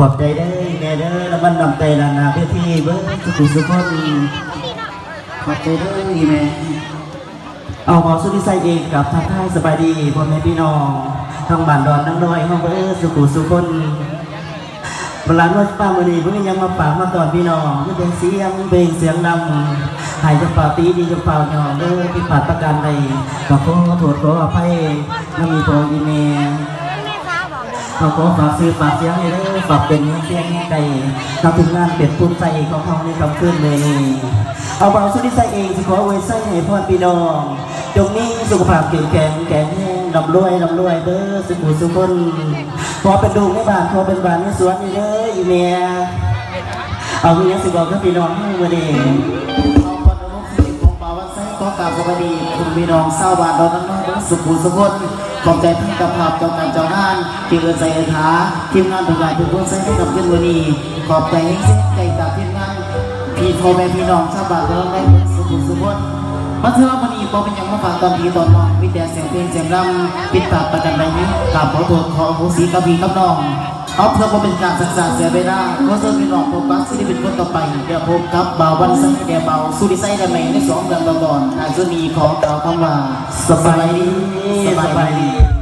ຂອບໃຈເດີແມ່ເດີ ລາງວັນນ້ຳໃຈລ້ານໜ້າເວທີເບິດສຸຜູ້ສຸຄົນ. ຂອບໃຈເດີອີ່ແມ່. ເອົາ ບ່າວສຸດທິໄຊເອງກັບທັກທາຍສະບາຍດີພໍ່ແມ່ພີ່ນ້ອງທາງບ້ານດອນນາງນ້ອຍເຮົາເບິດສຸຜູ້ສຸຄົນ. ບັນດານວດປ້າມື້ນີ້ບໍ່ມີຫຍັງມາຝາກມາຕ້ອນພີ່ນ້ອງ ມີແຕ່ສຽງເພງສຽງລຳ ໃຫ້ຢ່າຟ້າວຕີ ຢ່າຟ້າວຍ້ອງເດີ ຜິດພາດປະການໃດ ກໍຂໍໂທດຂໍອະໄພນຳອີ່ພໍ່ອີ່ແມ່. ເຮົາຂໍຝາກຊື່ຝາກສຽງເດີ ຝາກເປັນແຮງແຮງໃຈກັບທີມງານເປັນພູມໃຈຂອງເຮົາໃນຄ່ຳຄືນມື້ນີ້. ເອົາ ບ່າວສຸດທິໄຊເອງຊິຂໍອວຍໄຊໃຫ້ພອນພີ່ນ້ອງ ຈົ່ງມີສຸຂະພາບເຂັ້ມແຂງ ແຂງແຮງ ລ່ຳລວຍ ລ່ຳລວຍເດີສຸຜູ້ສຸຄົນ. ຂໍເປັນລູກໃນບ້ານ ຂໍເປັນບ້ານໃນສວນນີ້ເດີອີ່ແມ່. ເອົາ ມີຫຍັງຊິບອກກັບພີ່ນ້ອງເຮົາມື້ນີ້? ຂອບຄຸນຂອງບ່າວວັນໄຊ ຂໍກາບສະບາຍດີພໍ່ແມ່ພີ່ນ້ອງຊາວບ້ານດອນນາງນ້ອຍເບິດສຸຜູ້ສຸຄົນ. ຂອບໃຈທັງເຈົ້າພາບ ເຈົ້າການ ເຈົ້າງານ ທີ່ເອື້ອຍໃຈເອື້ອຍຫາ ທີມງານທຸກຫຼາຍທຸກຄົນໃສ່ໃນຄ່ຳຄືນມື້ນີ້. ຂອບໃຈແຮງເສັງໃຈຈາກທີມງານ ພີ່ ພໍ່ແມ່ພີ່ນ້ອງຊາວບ້ານເຮົາໄດ້ເບິດສຸຜູ້ສຸຄົນ. ມາເທື່ອມື້ນີ້ບໍ່ມີຫຍັງມາຝາກຕອນພີ່ຕອນນ້ອງ ມີແຕ່ສຽງເພງສຽງລຳ ຜິດພາດປະການໃດ ກາບຂໍໂທດຂໍອະໂຫສິກັບພີ່ກັບນ້ອງ. ເອົາ ເພື່ອບໍ່ເປັນການຊັກຊ້າເສຍເວລາ ຂໍເຊີນພີ່ນ້ອງພົບກັບສິລະປິນຄົນຕໍ່ໄປ ແລ້ວພົບກັບບ່າວວັນໄຊ ແລະ ບ່າວສຸລິໄຊ ແລະ ແມ່ໃນສອງເລື່ອງຕໍ່ກ່ອນ. ທ້າຍສຸດນີ້ຂໍກ່າວຄຳວ່າ ສະບາຍດີ ສະບາຍດີ.